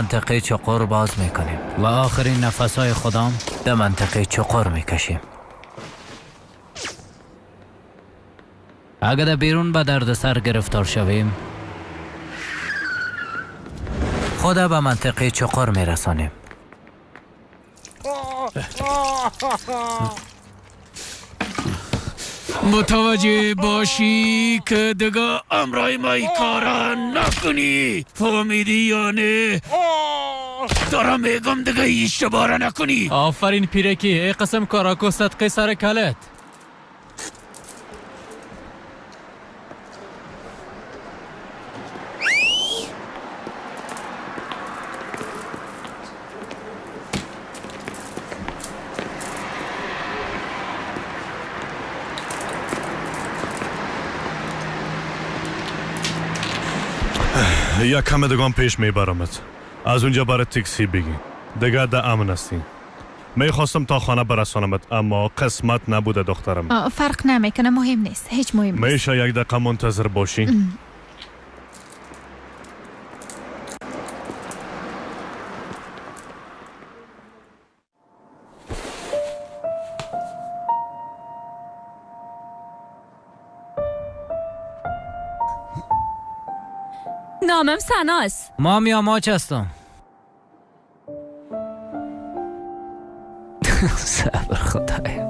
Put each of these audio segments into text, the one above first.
منطقه چقر باز میکنیم و آخرین نفسهای خودم در منطقه چقر میکشیم. اگر در بیرون به دردسر گرفتار شویم، خود به منطقه چقر میرسانیم. متوجه باشی که دیگه امرای ما کارا نکنی، فهمیدی یا نه؟ دارم میگم دیگه اشتباه نکنی. آفرین پیرکی، ای قسم کاراکو صدقه سر کلت. یک کم دگان پیش میبرمت، از اونجا برای تاکسی بگی. دیگه در امن هستی. میخواستم تا خانه برسانمت اما قسمت نبوده دخترم. فرق نمیکنه، مهم نیست، هیچ مهم نیست. میشه یک دقیقه منتظر باشی؟ نامم سناست. ما میاماچ هستم. صبر خدایا.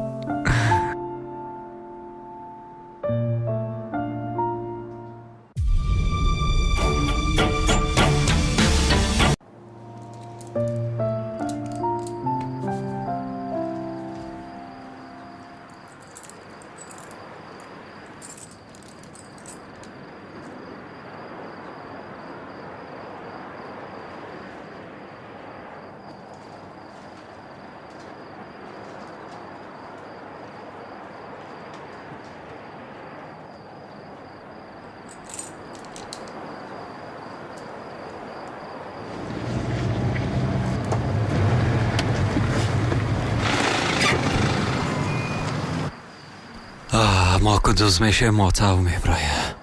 ما کدوز میشه ماتو میبرایه.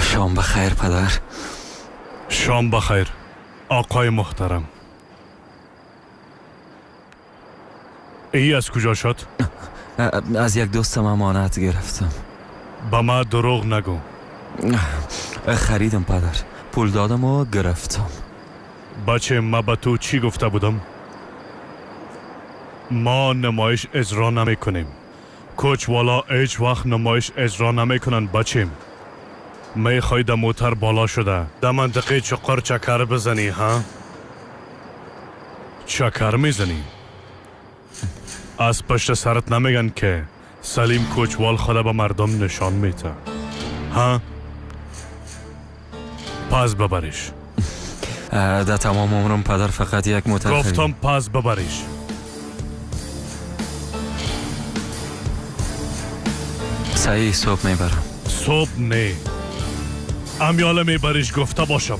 شام بخیر پدر. شام بخیر آقای محترم. ای از کجا شد؟ از یک دوستم امانت گرفتم. به ما دروغ نگو. خریدم پدر، پول دادم و گرفتم. بچه ما به تو چی گفته بودم؟ ما نمایش اجرا نمی کنیم. کوچوالا هیچ وقت نمایش اجرا نمی کنن بچیم. میخوای در موتر بالا شده در منطقه چقر چکر بزنی ها؟ چکر میزنی؟ از پشت سرت نمیگن که سلیم کوچوال خود به مردم نشان میده ها؟ پس ببریش. در تمام عمرم پدر فقط یک موتر گفتم پس ببریش. صحیح صبح میبرم. صبح نه، امیاله میبریش گفته باشم.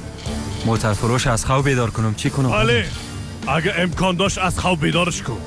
موتر فروش از خواب بیدار کنم چی کنم؟ بله، اگه امکان داشت از خواب بیدارش کن.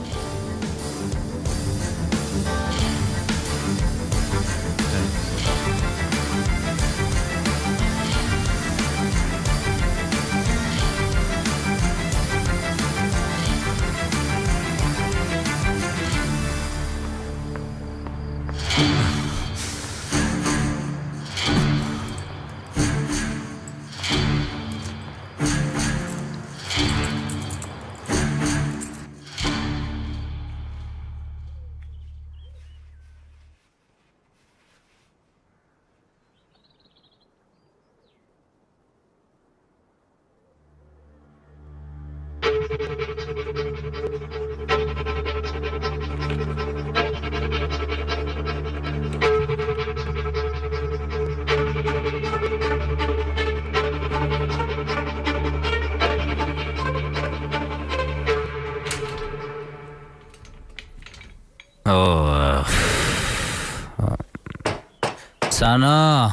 سنا،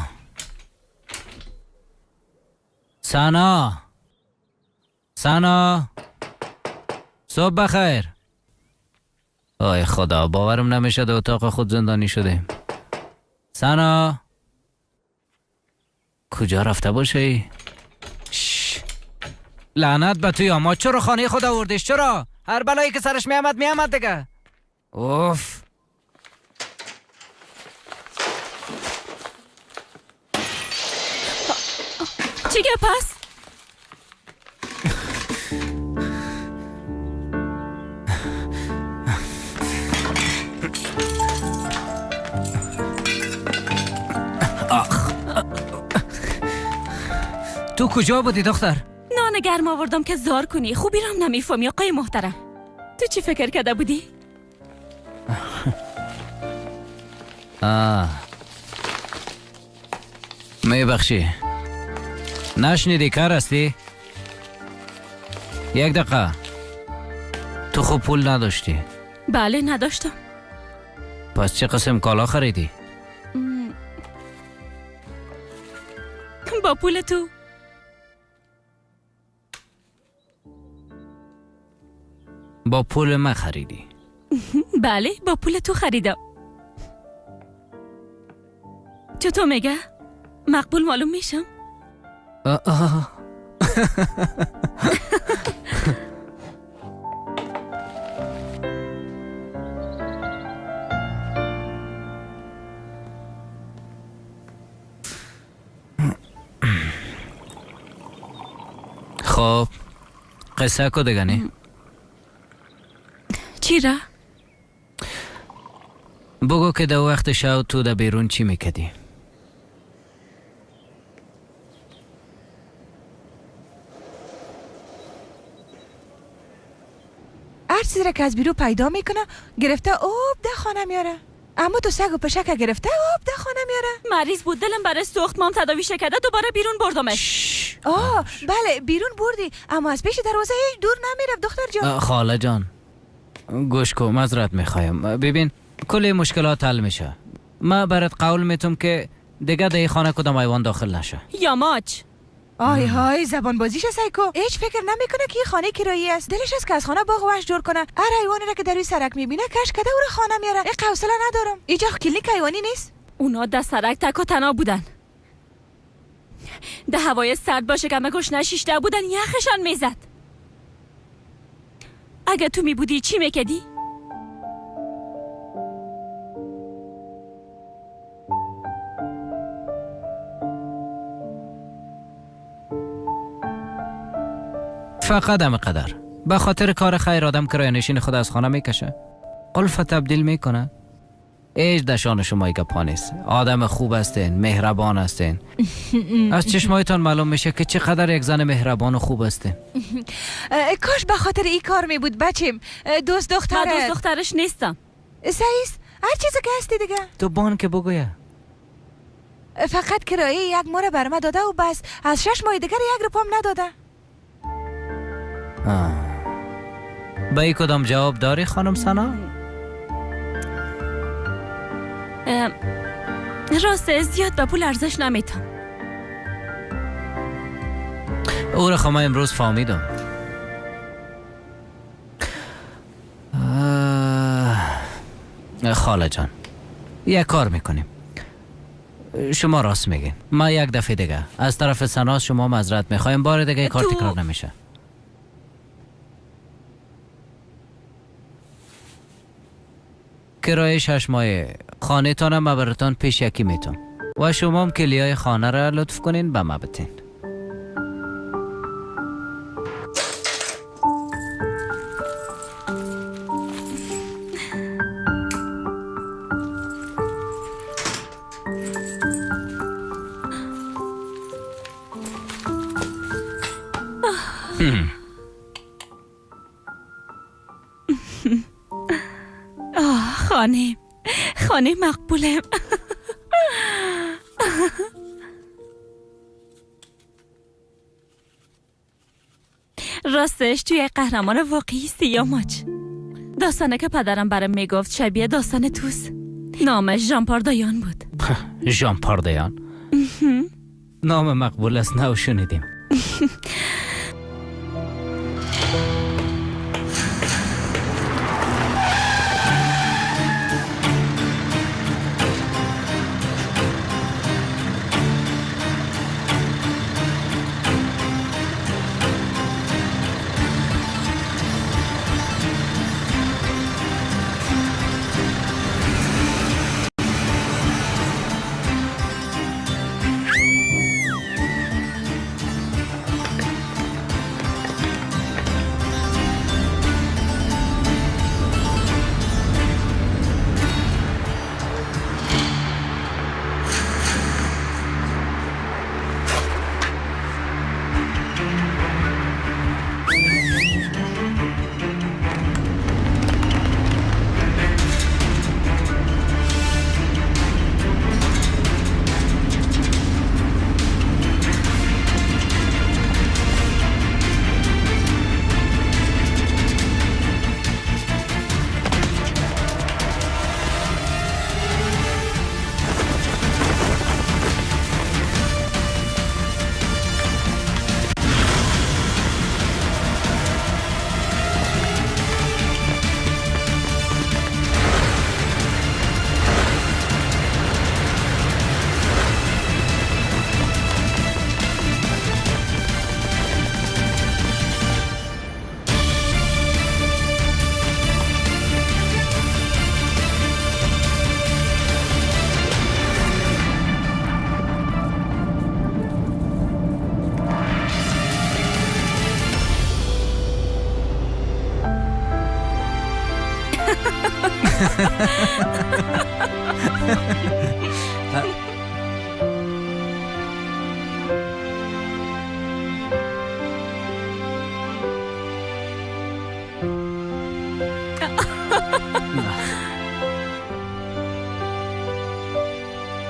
سنا، سنا، صبح بخیر. آی خدا، باورم نمیشه در اتاق خود زندانی شدیم. سنا کجا رفته باشه؟ لعنت به توی اما چرا خانه خود آوردیش؟ چرا؟ هر بلایی که سرش میامد میامد دیگه. اوف. چی گپ است؟ آخ. تو کجا بودی دختر؟ نان گرم آوردم که زار کنی. خوبی رام نمیفهمی آقای محترم. تو چی فکر کرده بودی؟ میبخشی نشنیدی کار هستی؟ یک دقیقه. تو خوب پول نداشتی؟ بله نداشتم. پس چه قسم کالا خریدی؟ با پول تو. با پول من خریدی؟ بله با پول تو خریدم. چطور میگه؟ مقبول معلوم میشم؟ خب قصه کو دیگه نه؟ چی را؟ بگو که در وقت شو تو در بیرون چی میکدی؟ هر چیزی را که از بیرون پیدا میکنه گرفته اوب ده خانه میاره. اما تو سگ و پشک گرفته اوب ده خانه میاره. مریض بود دلم برای سوخت، مام تداوی شکرده دوباره بیرون بردمش. آه بله بیرون بردی، اما از پیش دروازه هیچ دور نمیرفت دختر جان. خاله جان گوش کو، معذرت میخوایم. ببین کل مشکلات حل میشه. ما برات قول میتم که دیگه در خانه کدام حیوان داخل نشه. یاماچ. آی های زبان بازیش سیکو. هیچ فکر نمیکنه که خانه کرایی است. دلش است که از خانه باغ وحش جور کنه. هر حیوانی را که در روی سرک میبینه کش کده او را خانه میاره. یک حوصله ندارم. اینجا کلینیک حیوانی نیست. اونا در سرک تک و تنها بودن. در هوای سرد باشه که همه گشنه شیشته بودن، یخشان میزد. اگه تو میبودی چی میکدی؟ فقط هم قدر به خاطر کار خیر آدم کرایه نشین خود از خانه میکشه، قلف تبدیل میکنه. ایج دشان شما گپا نیست. آدم خوب هستین، مهربان هستین. از چشمایتان معلوم میشه که چقدر یک زن مهربان و خوب هستین. کاش به خاطر این کار می بود بچیم. دوست دخترت. من دوست دخترش نیستم. سعیست هر چیزی که هستی دیگه. تو بان که بگویه. فقط کرایه یک ماه بر ما داده و بس. از 6 ماه دیگر یک روپام نداده. به این کدام جواب داری خانم سنا؟ راست زیاد به پول ارزش نمیتم. او را خواهم امروز فهمیدم. خاله جان یک کار میکنیم. شما راست میگین. ما یک دفعه دیگه از طرف سنا شما معذرت میخوایم. بار دیگه کار تکرار نمیشه. کرایه 6 ماه خانه تانم ما براتان پیش یکی میتون و شما هم کلیای خانه را لطف کنین به ما بتین. خانه خانه مقبولم. راستش توی قهرمان واقعی سیاماچ. داستانه که پدرم برام میگفت شبیه داستان توس. نامش ژان پاردایان بود. ژان پاردایان؟ نام مقبول است، نو شنیدیم.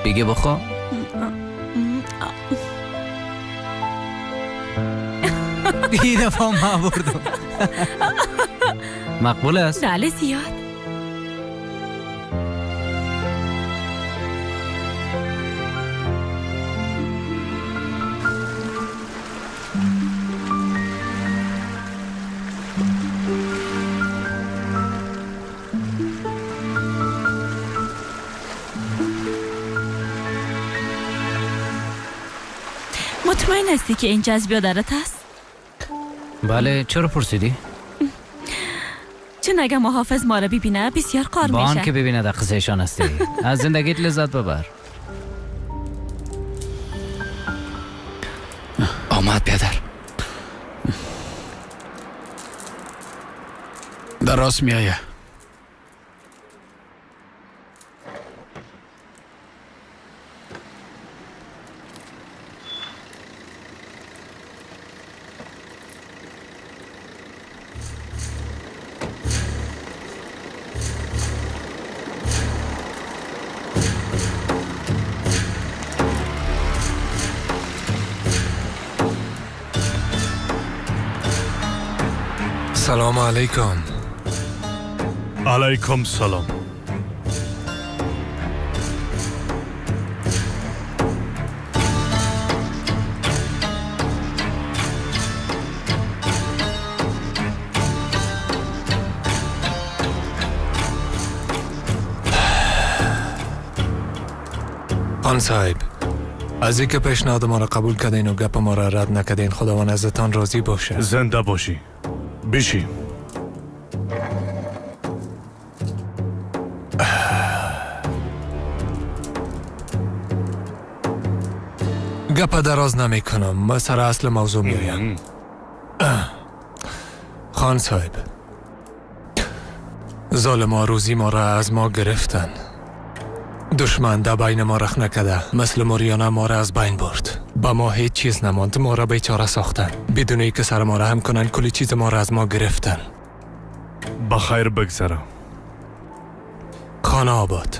دیگه بخوا. این دفعه ما بردم. مقبول است؟ بله زیاد. مطمئن هستی که این جذب بیادرت هست؟ بله. چرا پرسیدی؟ چون اگه محافظ ما را ببینه بسیار قار میشه. با آن که ببینه در قصهشان هستی. از زندگیت لذت ببر. آمد بیادر. در راست میایه. سلام علیکم. علیکم سلام. خان صاحب، از اینکه پیشنهاد ما را قبول کردین و گپ ما را رد نکردین، خداوند ازتان راضی باشه. زنده باشی. بشی. گپ دراز نمی کنم، ما سر اصل موضوع میایم. خان صاحب، ظالما روزی ما را از ما گرفتن. دشمن در بین ما رخ نکده، مثل موریانه ما را از بین برد. با ما هیچ چیز نماند، ما را بیچاره ساختن. بدون اینکه سر ما را هم کنن، کلی چیز ما را از ما گرفتن. بخیر بگذرم. خانه آباد.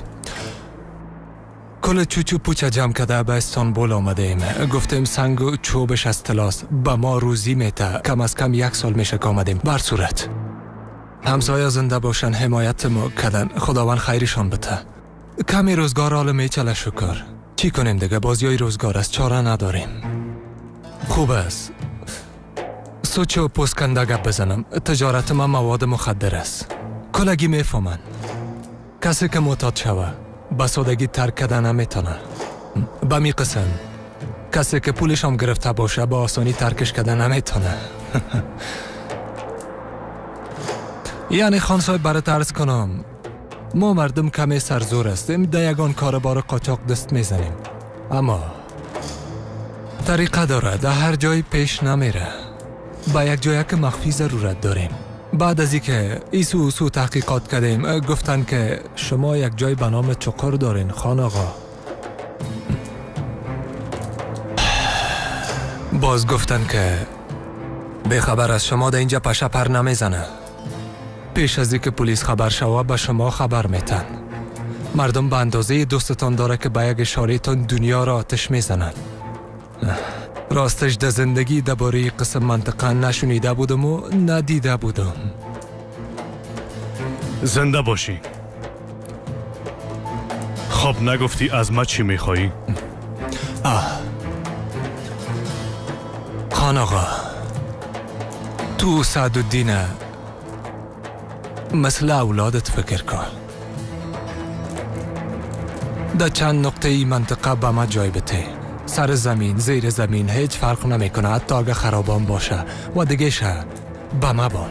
کل چوچو پوچه جمع کده به استانبول آمده ایم. گفتیم سنگ و چوبش از طلاست، به ما روزی میته. کم از کم 1 سال میشه که آمدیم. بر صورت همسایه زنده باشن، حمایت ما کدن، خداوند خیرشان بده. کمی روزگار حال میچله شکر. چی کنیم دیگه، بازیای روزگار است، چاره نداریم. خوب است. سوچو پوسکنده گپ بزنم. تجارت ما مواد مخدر است. کلگی میفهمن. کسی که معتاد شوه به سادگی ترک کردن نمیتونه. به می قسم کسی که پولش هم گرفته باشه با آسانی ترکش کردن نمیتونه. یعنی خان صاحب برات عرض کنم، ما مردم کمی سرزور هستیم، در یگان کار بار قاچاق دست میزنیم، اما طریقه داره، در هر جای پیش نمیره. با یک جایی که مخفی ضرورت داریم. بعد از اینکه ایسو اوسو تحقیقات کردیم، گفتن که شما یک جای به نام چقر دارین خان آقا. باز گفتن که به خبر از شما در اینجا پشه پر نمیزنه. پیش از اینکه پلیس خبر شوه به شما خبر میتن. مردم به اندازه دوستتان داره که به یک اشاره تان دنیا را آتش میزنن. راستش در زندگی درباره قسم منطقه نشنیده بودم و ندیده بودم. زنده باشی. خب نگفتی از ما چی میخوایی؟ خان آقا، تو سعدالدینه مثل اولادت فکر کن. در چند نقطه ای منطقه به ما جای بده. سر زمین، زیر زمین، هیچ فرق نمیکنه، حتی اگه خرابان باشه و دیگه شه به ما بان.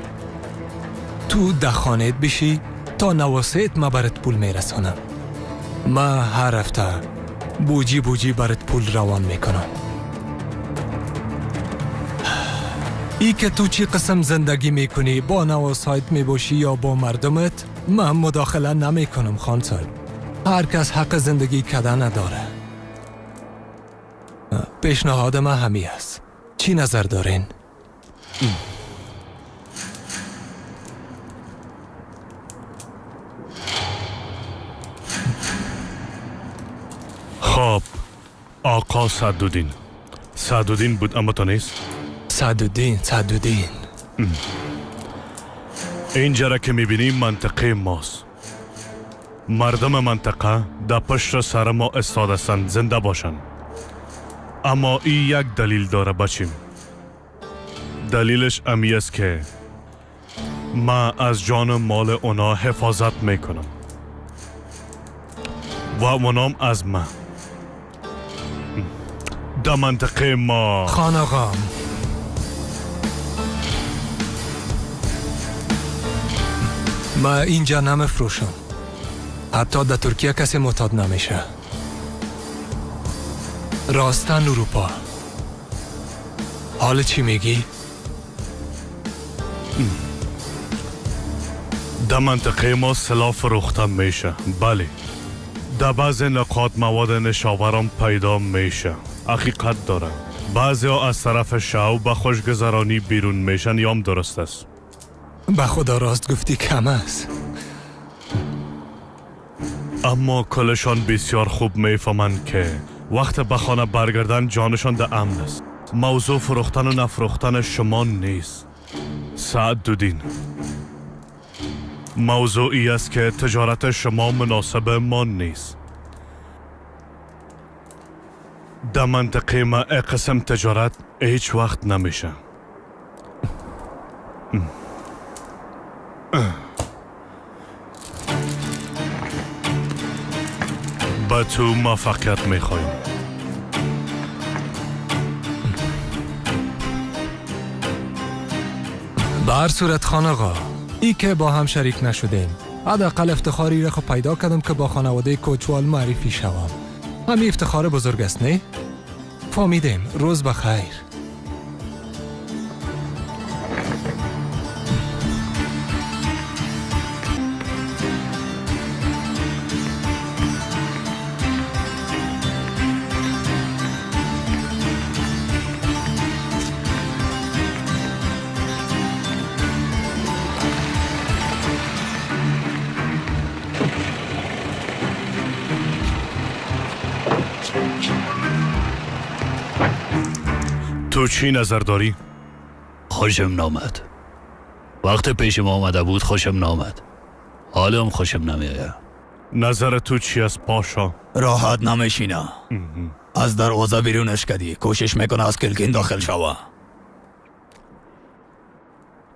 تو ده خانهت بشی تا نواسیت ما برات پول میرسانم. ما هر هفته بوجی بوجی برات پول روان میکنم. ای که تو چی قسم زندگی میکنی، با نواسایت میباشی یا با مردمت، من مداخله نمیکنم خان صاحب. هر کس حق زندگی کردن نداره. پیشنهاد ما همی است. چی نظر دارین؟ خب آقا سعدالدین، سعدالدین بود اما تو نیست؟ سعدالدین، سعدالدین. اینجا را که میبینیم منطقه ماست. مردم منطقه در پشت سر ما استاد هستند، زنده باشند. اما این یک دلیل داره بچیم. دلیلش امی است که ما از جان و مال اونا حفاظت میکنم و اونام از ما. در منطقه ما خان آقا، ما اینجا نمفروشم. حتی در ترکیه کسی معتاد نمیشه. راستن اروپا. حالا چی میگی؟ در منطقه ما سلاح فروخته میشه. بله، در بعض نقاط مواد نشاورم پیدا میشه. حقیقت داره. بعضی ها از طرف شو به خوشگذرانی بیرون میشن، یام درست است. به خدا راست گفتی، کم است. اما کلشان بسیار خوب میفهمند که وقت به خانه برگردن جانشان در امن است. موضوع فروختن و نفروختن شما نیست سعدالدین. موضوعی است که تجارت شما مناسب ما نیست. در منطقه ما قسم تجارت هیچ وقت نمیشه. به تو موفقیت میخوایم. به هر صورت خان آقا، ای که با هم شریک نشدیم، حداقل افتخاری را خو پیدا کردم که با خانواده کوچوال معرفی شوم. همین افتخار بزرگ است، نه؟ فهمیدیم. روز بخیر. تو چی نظر داری؟ خوشم نامد. وقت پیش ما آمده بود خوشم نامد. حالا هم خوشم نمیآید. نظر تو چی است پاشا؟ راحت نمیشینه. از دروازه بیرونش کردی، کوشش میکنه از کلکین داخل شوه.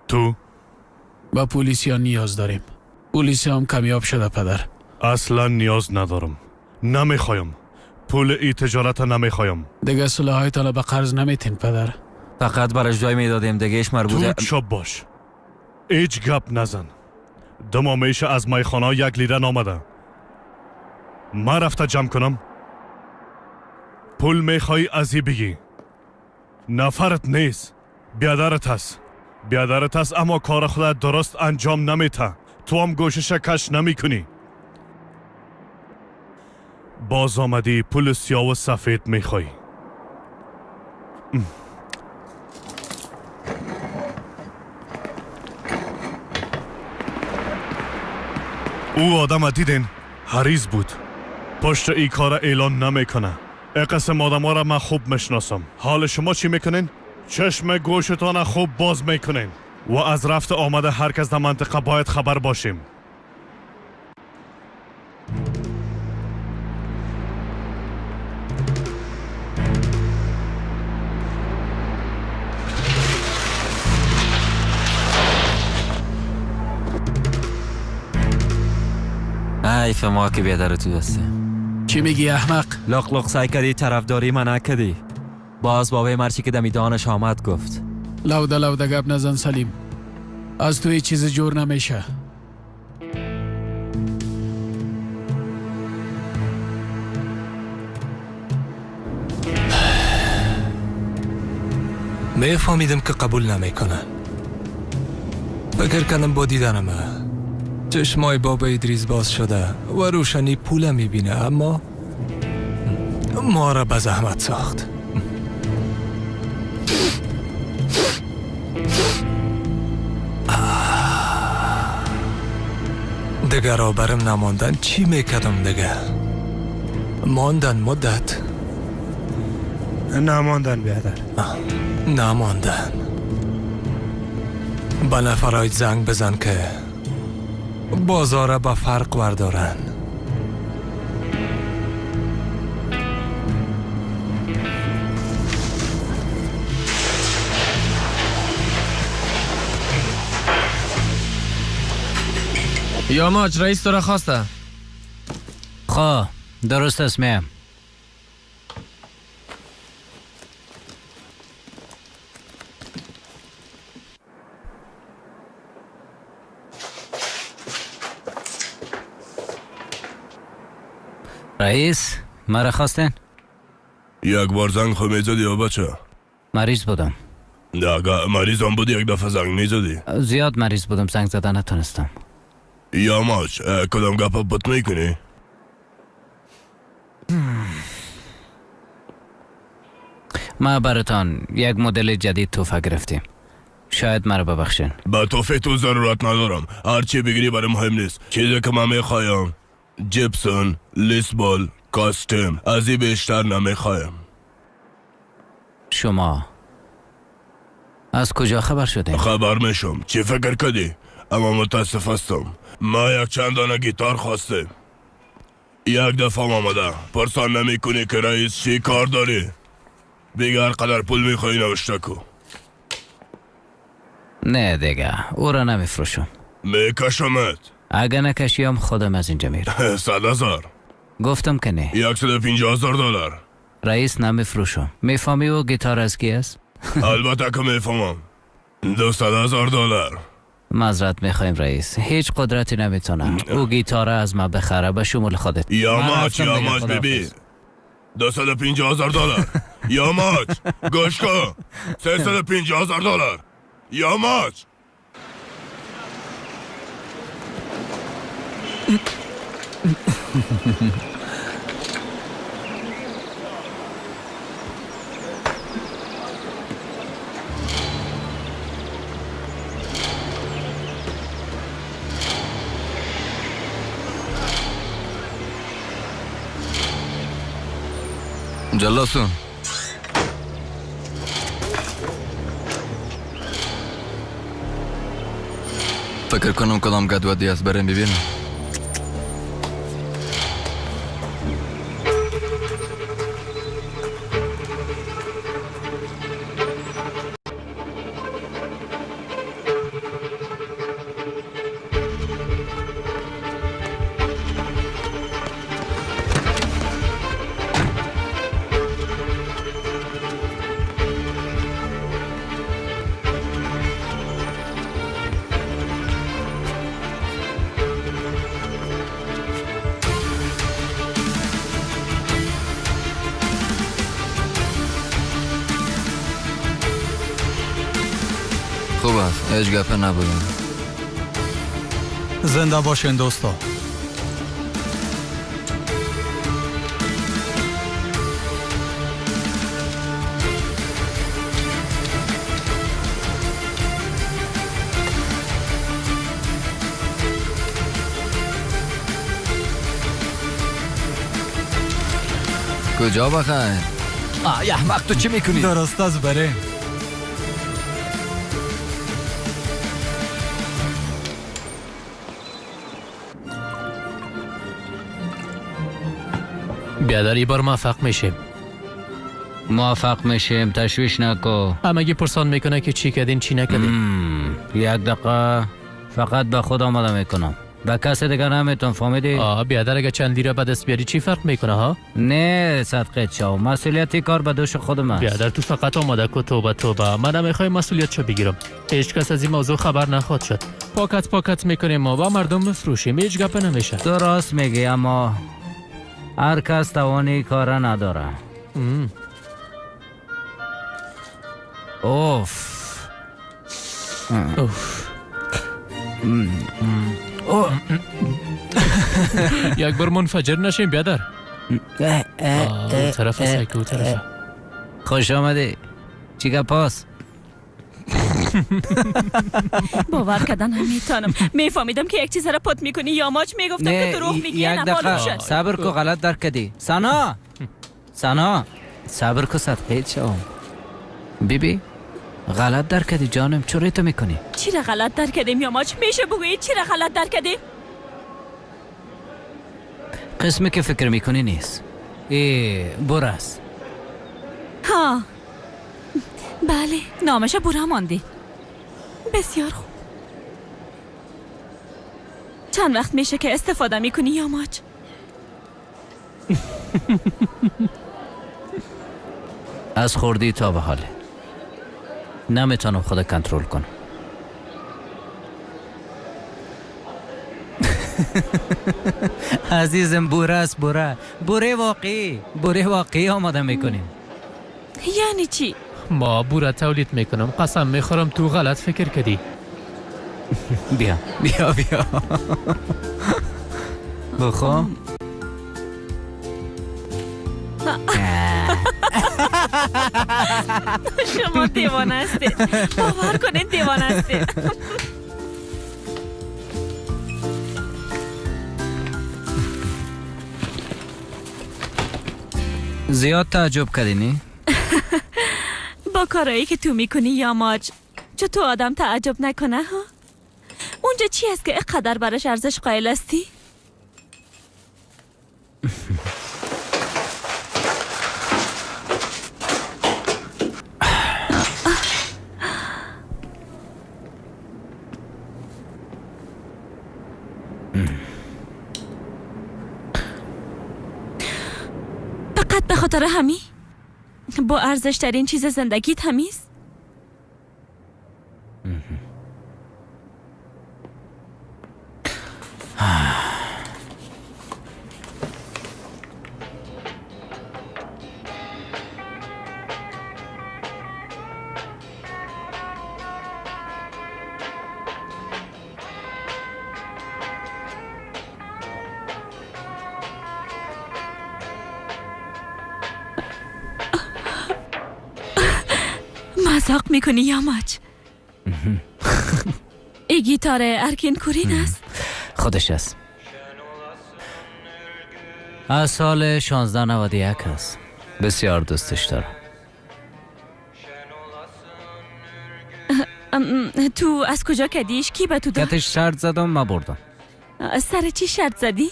تو؟ با پلیسیا نیاز داریم. پلیسی هم کمیاب شده پدر. اصلا نیاز ندارم. نمیخوایم. پول ای تجارت نمیخوایم. دیگه سلاحایتان به قرض نمیتین پدر. فقط برش جای میدادیم دیگه ایش مربوطه. تو چپ باش. هیچ گپ نزن. 2 ماه میشه از میخانه 1 لیره نامده. من رفته جمع کنم. پول میخوای از ای بگی. نفرت نیست. بیادرت هست. بیادرت هست اما کار خودت درست انجام نمیته. تو هم گوشش کش نمی کنی. باز آمدی پول سیاه و سفید میخوای. او آدم دیدین؟ حریص بود. پشت ای کار اعلان نمیکنه. ای قسم آدم ها را من خوب میشناسم. حال شما چی میکنین؟ چشم گوشتان خوب باز میکنین و از رفت آمده هر کس در منطقه باید خبر باشیم. حیف ما که بیادر تو هستیم. چی میگی احمق؟ لق لق سعی کردی طرفداری من نکردی. باز بابای مرچی که دمیدانش آمد گفت لوده لوده گپ نزن سلیم، از توی چیز جور نمیشه. میفهمیدم که قبول نمیکنه. فکر کردم با دیدنم چشمای بابا ادریس باز شده و روشنی پول میبینه، اما ما را به زحمت ساخت. دیگر آبرم نماندن چی میکردم دیگه؟ ماندن مدت نماندن بیادر نماندن. به نفرایت زنگ بزن که بازاره به فرق بردارن. یاماج رئیس تو را خواسته. خب درست است میم. رئیس مرا خواستن؟ یک بار زنگ خو میزدی بچه. مریض بودم. نه اگه مریضم بودی یک دفعه زنگ میزدی. زیاد مریض بودم زنگ زدن نتونستم. یاماج کدام گپ پت میکنی؟ ما براتان یک مدل جدید توفه گرفتیم. شاید مرا ببخشین. به توفه تو ضرورت ندارم. هرچی بگیری برای مهم نیست. چیزی که من میخوایم جیپسون، لیسبول، کاستم، از این بیشتر نمیخوایم. شما از کجا خبر شدیم؟ خبر میشم. چی فکر کردی؟ اما متاسف هستم. ما یک چند دانه گیتار خواستیم. یک دفعه آمده پرسان نمی کنی که رئیس چی کار داری؟ دیگه هر قدر پول میخوایی نوشته کو. نه دیگه او را نمیفروشم. میکشمت. اگه نکشیم خودم از اینجا میرم. 100,000. گفتم که نه. 150,000 دلار. رئیس نمیفروشم. میفهمی او گیتار از کی است؟ البته که میفهمم. 200,000 دلار. معذرت میخوایم رئیس، هیچ قدرتی نمیتونه او گیتار از ما بخره به شمول خودت. یاماچ یاماچ بیبی 250,000 دلار. یاماچ گوش کن 350,000 دلار. یاماچ. جلاسون فکر کنم کدام گدودی است، بریم ببینم. خوب است، هیچ گپه نبود. زنده باشین دوستا. کجا بخیر؟ آه احمق، تو چی میکنی؟ درست از بریم. بیادر ای بار موفق میشیم. موفق میشیم، تشویش نکو. همگی پرسان میکنه که چی کردین چی نکردین. یک دقیقه فقط به خود آماده میکنم، به کس دیگه نمیتون، فهمیدی؟ آه بیادر اگه چند لیره به دست بیاری چی فرق میکنه ها؟ نه صدقه چاو، مسئولیت کار به دوش خودم است. بیادر تو فقط آماده کو. توبه توبه، من نمیخوام مسئولیت چه بگیرم. هیچ کس از این موضوع خبر نخواد شد. پاکت پاکت میکنیم ما با مردم مفروشیم، هیچ گپ نمیشه. تو راست میگی، اما هر کس توانی کار نداره. اوف اوف. یک بار منفجر نشیم بیادر. اون طرف است، اون طرف. خوش آمدی. چی گپاس؟ باور کردن نمیتونم. میفهمیدم که یک چیز را پت میکنی یا ماچ میگفتم که دروغ میگی. یک دقیقه صبر کو، غلط درک کردی. سنا سنا صبر کو، صدقه شو. بیبی غلط درک کردی جانم، چرا تو میکنی؟ چی را غلط درک کردیم یا ماچ؟ میشه بگویی چی را غلط درک کردیم؟ قسمی که فکر میکنی نیست. ای برس. ها بله، نامش برا ماندی. بسیار خوب. چند وقت میشه که استفاده میکنی یا ماچ؟ از خوردی تا به حاله نمیتونم خود کنترل کنم. عزیزم بوره است، بوره، بوره واقعی، بوره واقعی آماده میکنیم. یعنی چی؟ ما بوره تولید میکنم، قسم میخورم تو غلط فکر کردی. بیا بیا بیا بخو. شما دیوانه هستید، باور کنید دیوانه هستید. زیاد تعجب کردی نی؟ با کارایی که تو میکنی یا ماج، چطور آدم تعجب نکنه ها؟ اونجا چی هست که اینقدر براش ارزش قائل هستی؟ فقط به خاطر همی؟ با ارزش ترین چیز زندگیت همیست؟ مذاق میکنی یا ماچ؟ ای گیتار ارکین کورین است؟ خودش است. از سال 1691 است. بسیار دوستش دارم. تو از کجا کدیش؟ کی به تو داد؟ کتش شرط زدم، ما بردم. سر چی شرط زدی؟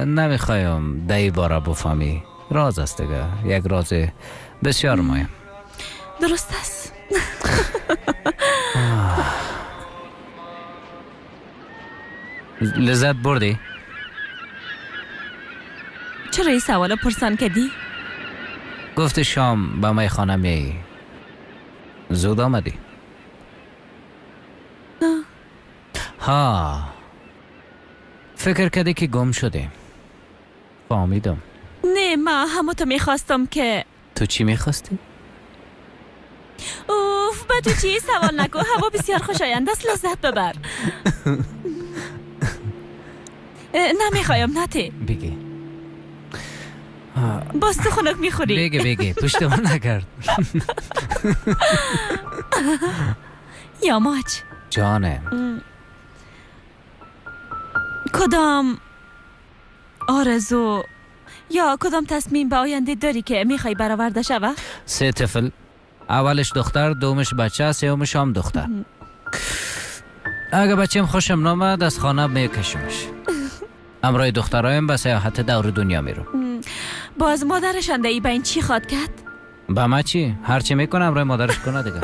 نمیخوایم دی باره بفهمی. راز است دیگه، یک راز بسیار مهم. درست است. لذت بردی؟ چرا این سوال پرسان کردی؟ گفت شام به میخانه میایی، زود آمدی. ها فکر کردی که گم شدی. فهمیدم. نه ما همو تو میخواستم که. تو چی میخواستی؟ اوف به به تو چی؟ سوال نکن. هوا بسیار خوشایند است، لذت ببر. نمیخوایم نته. بگی باز تو خنک میخوری. بگی پشت من نکرد. یاماچ جانم، کدام آرزو یا کدام تصمیم به آینده داری که میخوای برآورده شوه؟ 3 طفل، اولش دختر، دومش بچه، سومش هم دختر. اگه بچیم خوشم نامد از خانه میکشمش. امرای دخترایم به سیاحت دور دنیا میرم. باز مادرش انده ای به این چی خواد کرد؟ به ما چی؟ هرچی میکنه امرای مادرش کنه دیگه.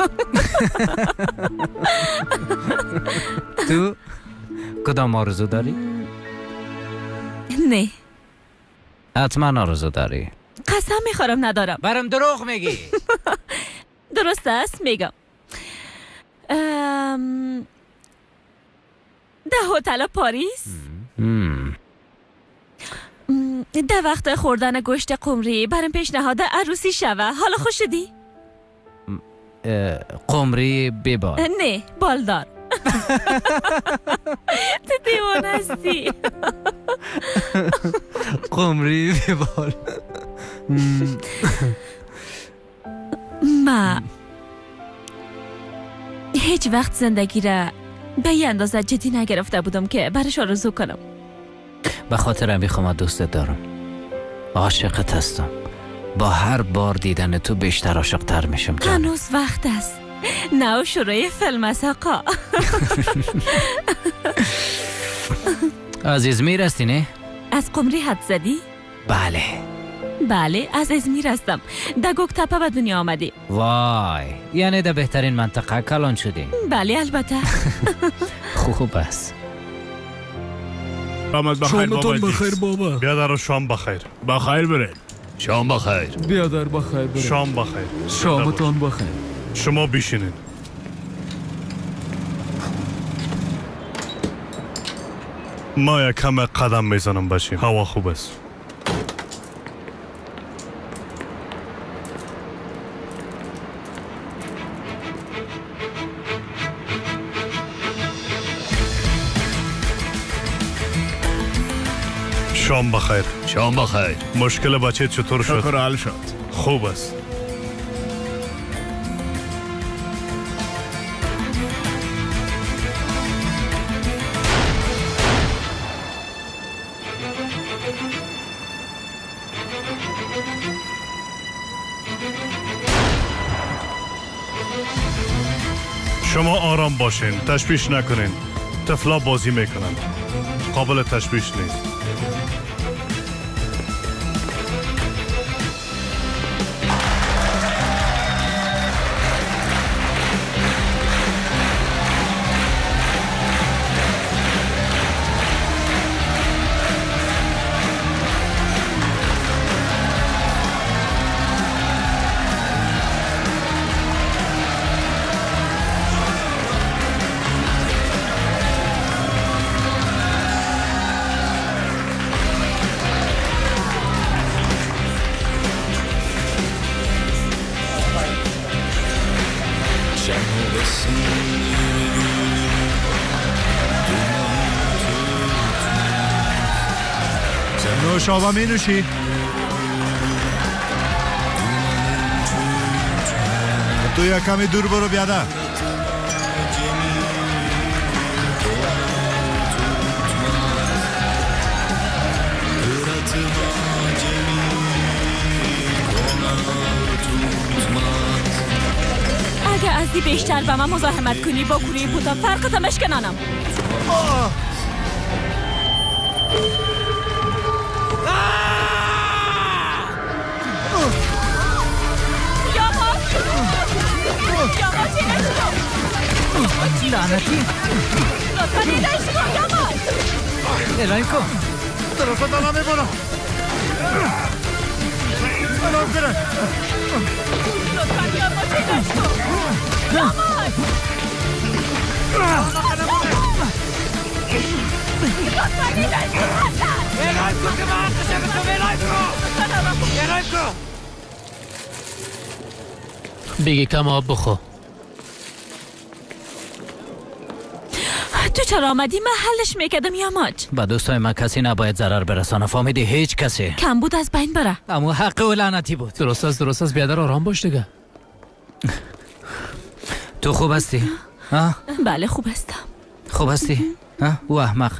تو کدام آرزو داری؟ نه حتما آرزو داری. قسم میخورم ندارم. برم دروغ میگی. درست است میگم. ده هتل پاریس، ده وقت خوردن گوشت قمری برم پیشنهاد عروسی شوه. حالا خوش شدی؟ قمری بیبال؟ نه بالدار. تو دیوانه هستی. قمری بیبال. ما هیچ وقت زندگی را به یه اندازه جدی نگرفته بودم که برش آرزو کنم. به خاطر میخوام دوستت دارم، عاشقت هستم. با هر بار دیدن تو بیشتر عاشقتر میشم. هنوز وقت است. نه شروع فیلم است آقا. از ازمیر هستی نه؟ از قمری حد زدی؟ بله بله از ازمیر هستم. در گوکتپه به دنیا آمدی. وای یعنی در بهترین منطقه کلان شدی. بله البته. خوب است. شامتون بخیر بابا. بیادر شام بخیر. بخیر برین. شام بخیر. بیادر بخیر برین. شام بخیر. شامتون بخیر. شما بیشینین. ما یک کم قدم میزنم باشیم. هوا خوب است. شام بخیر. شام بخیر. مشکل بچه چطور شد؟ شکر حل شد. خوب است. شما آرام باشین، تشویش نکنین. طفلا بازی میکنن، قابل تشویش نیست. نوشابه می نوشی؟ تو یک کمی دور برو بیاده. اگه از دی بیشتر به من مزاحمت کنی با کوری بوتا فرقت مشکنانم. لعنتی الهی کن. طرف دارم میبرم. الهی کنه. بگی کم آب بخو. تو چرا آمدی؟ من حلش میکردم یاماج. با دوستای من کسی نباید ضرر برسانه، فهمیدی؟ هیچ کسی. کم بود از بین بره. اما حق و لعنتی بود. درست است، درست است بیادر، آرام باش دیگه. تو خوب هستی؟ بله خوب هستم. خوب هستی؟ او احمق،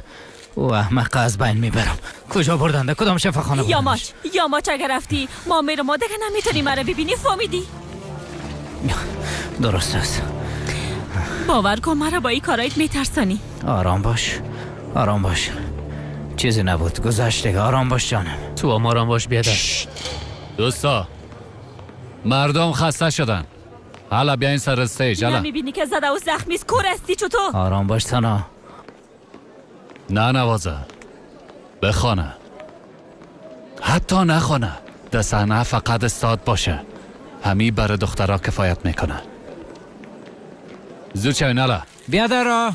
او احمق از بین میبرم. کجا بردنده؟ کدام شفاخانه بردنش؟ یاماج، یاماج اگر رفتی ما میرم، ما دیگه نمیتونی مرا ببینی، فهمیدی؟ درست است. باور کن مرا با این کارایت میترسانی. آرام باش، آرام باش، چیزی نبود، گذشت دیگه. آرام باش جانم. تو هم آرام باش بیادر. دوستا مردم خسته شدن، حالا بیاین سر stage. حالا نمیبینی که زده و زخمی است؟ کور هستی چطور؟ آرام باش سنا. نه نوازه، بخوانه، حتی نخوانه، در صحنه فقط استاد باشه، همی برای دخترها کفایت میکنه. زود شوین. حالا بیادر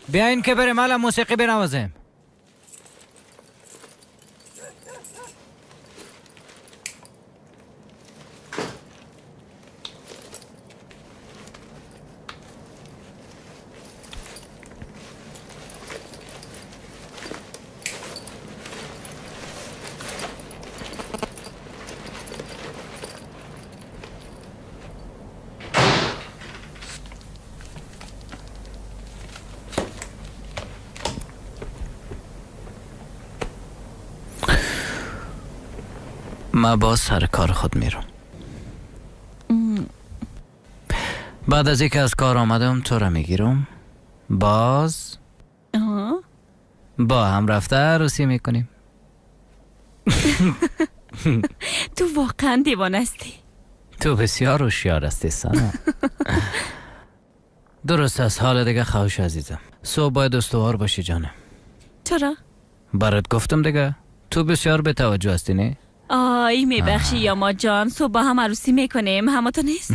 بیاین که بریم حالا موسیقی بنوازیم. من باز سر کار خود میرم. بعد از اینکه از کار آمدم تو را میگیرم، باز با هم رفته عروسی میکنیم. تو واقعا دیوانه هستی. تو بسیار هوشیار هستی سنا. درست است. حال دیگه خوش عزیزم، صبح باید استوار باشی جانم. چرا؟ برات گفتم دیگه، تو بسیار به توجه هستی نه؟ آی میبخشی یاما جان، صبح با هم عروسی میکنیم، همه تو نیست؟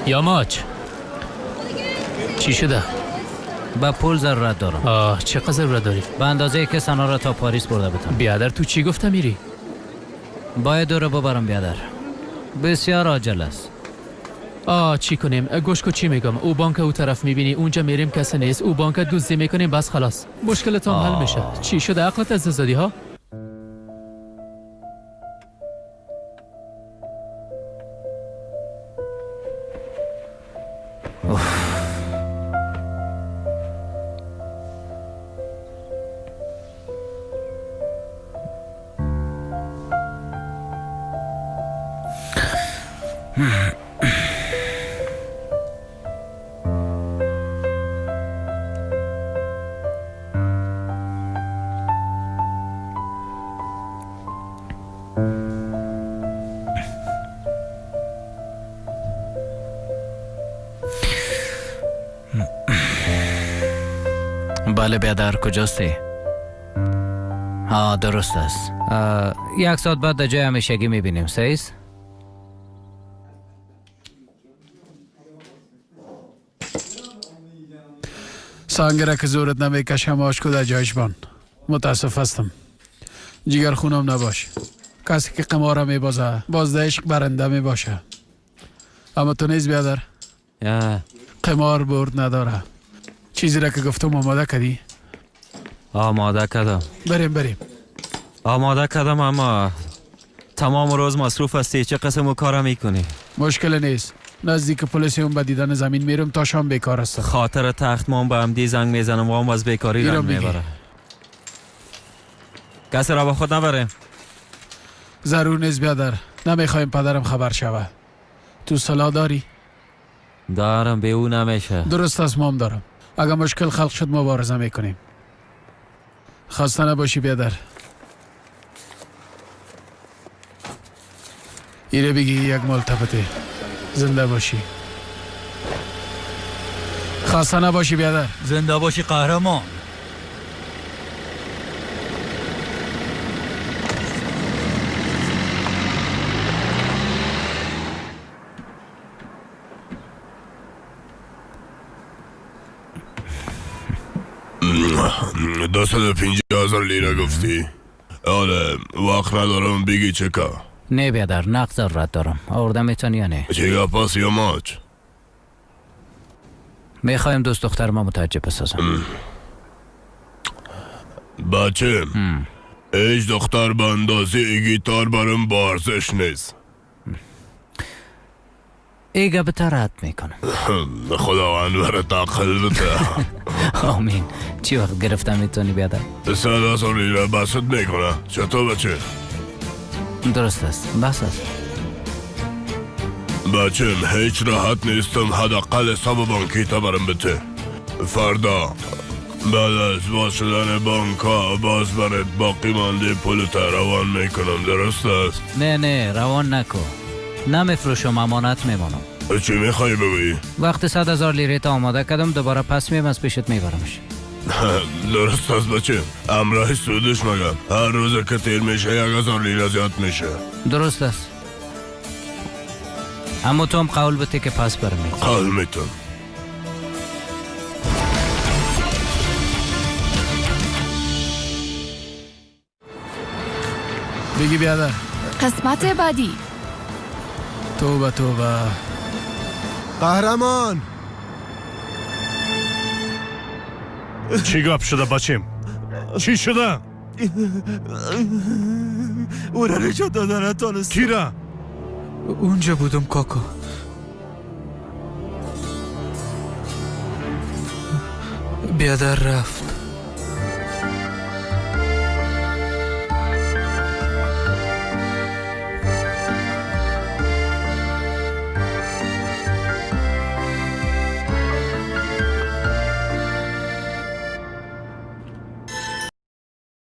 یاماج چی شده؟ با پول ضرورت دارم. آه چقدر ضرورت داری؟ به اندازه که سنا را تا پاریس برده بتم. بیادر تو چی گفته میری؟ باید دور ببرم بیادر، بسیار عاجل است. آه چی کنیم؟ گوش کو چی میگم، او بانک او طرف میبینی، اونجا میریم کسی نیست، او بانک دزدی میکنیم، بس خلاص مشکلت هم حل میشه. چی شده؟ عقلت از دست دادی ها؟ بله بیادر کجاستی؟ ها درست است. یک ساعت بعد در جای همیشگی میبینیم، صحیح است؟ سنگ را که زورت نمیکشم آشکو در جایش بان. متاسف هستم. جگر خونم نباش. کسی که قمار میبازه باز در عشق برنده میباشه. اما تو نیز بیادر قمار برد نداره. چیزی را که گفتم آماده کردی؟ آماده کردم. بریم بریم. آماده کردم اما تمام روز مصروف هستی، چه قسم و کارا میکنی؟ مشکل نیست. نزدیک پلیس هم به دیدن زمین میرم تا شام بیکار هستم. خاطر تخت مام به همدی زنگ میزنم و هم از بیکاری رنگ میبره. کسی را با خود نبریم. ضرور نیست بیادر، نمیخوایم پدرم خبر شوه. تو سلاح داری؟ دارم، به او نمیشه. درست است، مام دارم. اگر مشکل خلق شد مبارزه میکنیم. خسته نباشی بیادر. ایره بگی یک مال تپته. زنده باشی. خسته نباشی بیادر. زنده باشی قهرمان. $250,000 لیره گفتی؟ آره وقت ندارم بگی چکا. نه بیادر نقد ضرورت دارم. آورده میتونی یا نه؟ چه گپاس یا ماچ؟ میخوایم دوست دختر ما متعجب بسازم. بچه هیچ دختر به اندازه ای گیتار برم با ارزش نیست. ای گپ رد میکنم. خداوند برات عقل بده. آمین. چی وقت گرفتم میتونی بیادر؟ 100,000 لیره بست میکنه. چطور بچه؟ درست است، بس است. بچم هیچ راحت نیستم. حداقل حساب بانکی تا برم بده. فردا بعد از باز شدن بانک ها باز برات باقی مانده پول تا روان میکنم. درست است؟ نه نه روان نکن. نمیفروشم، امانت میمانم. چی میخوای بگویی؟ وقت 100,000 لیره تا آماده کردم دوباره پس میم از پیشت میبرمش. درست است بچه. امراه سودش مگم هر روز که تیر میشه 1,000 لیره زیاد میشه. درست است. اما تو هم قول بده که پس برمی. قول میتون. بگی بیادر. قسمت بعدی. توبه توبه. قهرمان. چی گپ شده بچیم؟ چی شده؟ او را نجات دادن نتانستم. کی را؟ اونجا بودم کاکا. بیادر رفت.